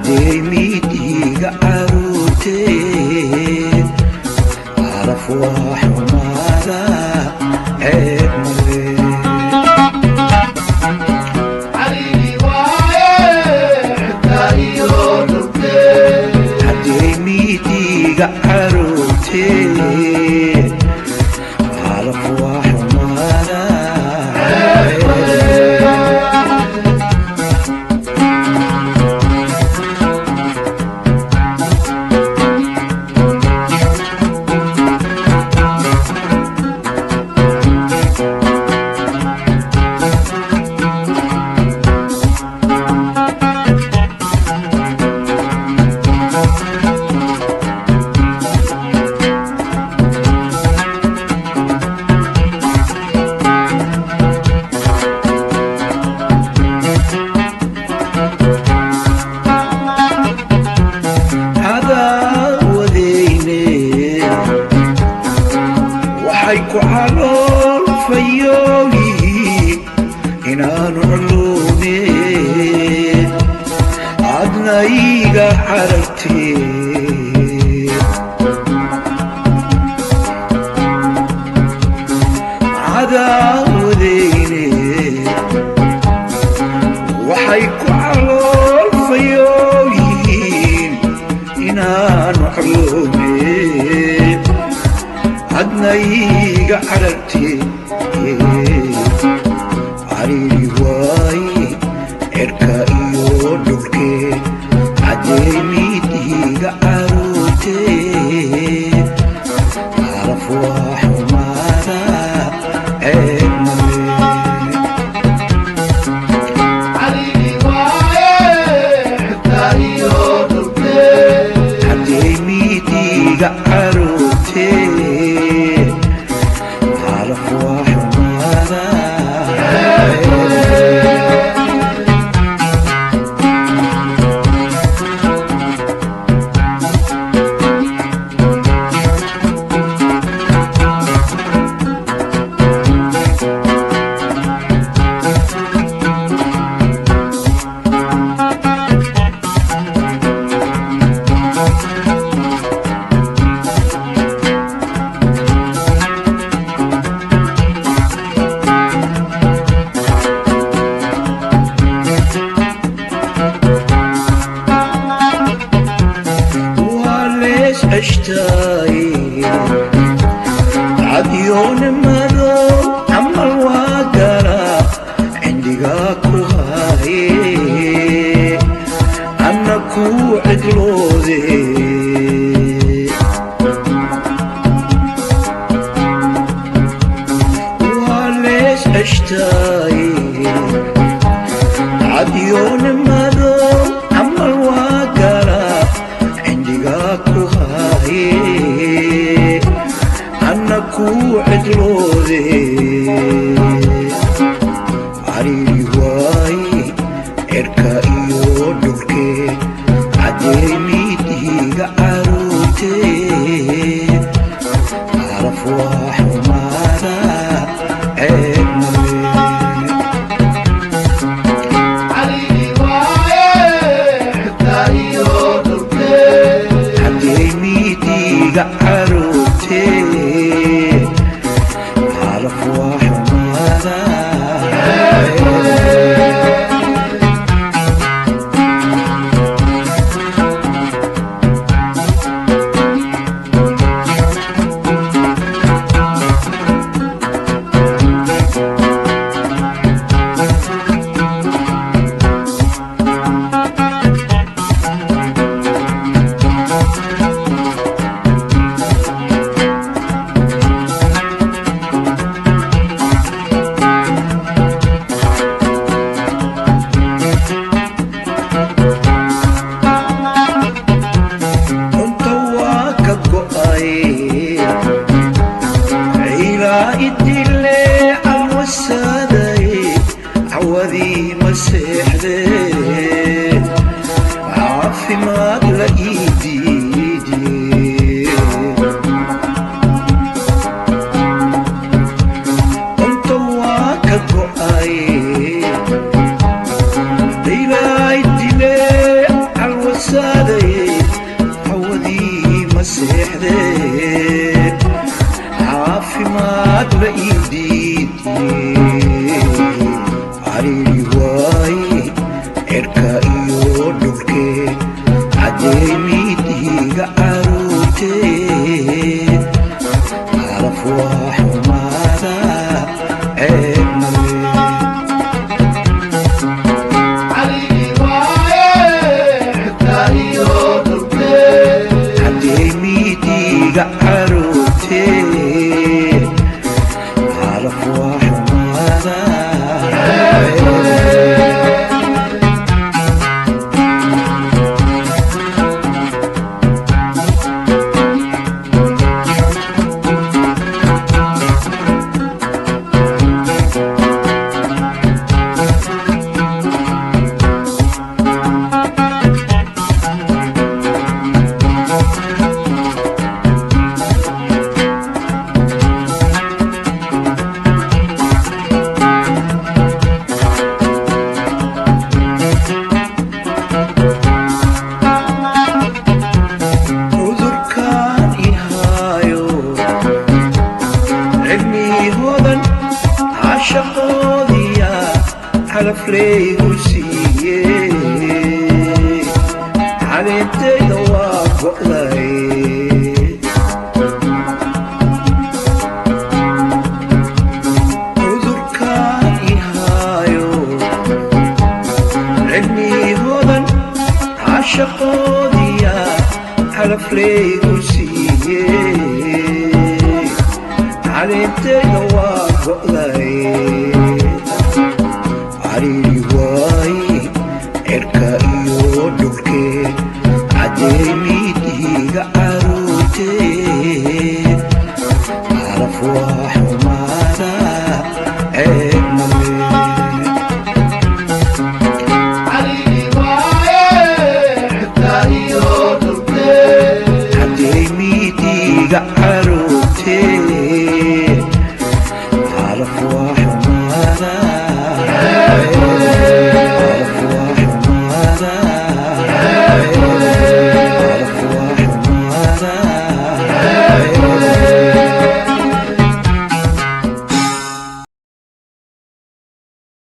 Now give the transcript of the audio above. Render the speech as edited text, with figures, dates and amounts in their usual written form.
Haddii midiga caruurtee calaf waa xumaada ceeb male. Haddii midiga caruurtee calaf waa xumaada ceeb male. Cadaawadeyne waxay ku calool fayooyihiin inaanu culuune adna iga carartee. Cadaawadeyne waxay ku calool fayooyihiin inaanu culuune adna iga carartee. Cariiri waaye cirka iyo dhulkee haddee midiga caruurtee calaf waa xumaada ceeb male. Haddii midiga caruurtee calaf waa xumaada ceeb male. Waa lees ceshtaaye cadyoon madow camal waa gala cindigaa ku haaye anna kuu cidloode. Waa lees ceshtaaye cadyoon madow camal waa gala cindigaa ku haaye anna kuu cidloode. Cariiri waaye cirka iyo dhulkee haddee midiga caruurtee calaf waa xumaada ceeb male. Haddii midiga caruurtee calaf waa xumaada ceeb male. Cadeymidiga caruurtee, calaf waa xumaada, ceeb male. Cadeymidiga caruurtee, calaf waa xumaada, ceeb male. Cudurkaan ihaayo cilmihoodan caashaqoodiya calafleygu siiye, caleentayda waa go'day. Cudurkaan ihaayo cilmihoodan caashaqoodiya calafleygu siiye, caleentayda waa go'day. Cariiri waaye cirka iyo dhulkee, cadeymidiga caruurtee, calaf waa xumaada, ceeb male. Cadeymidiga caruurtee.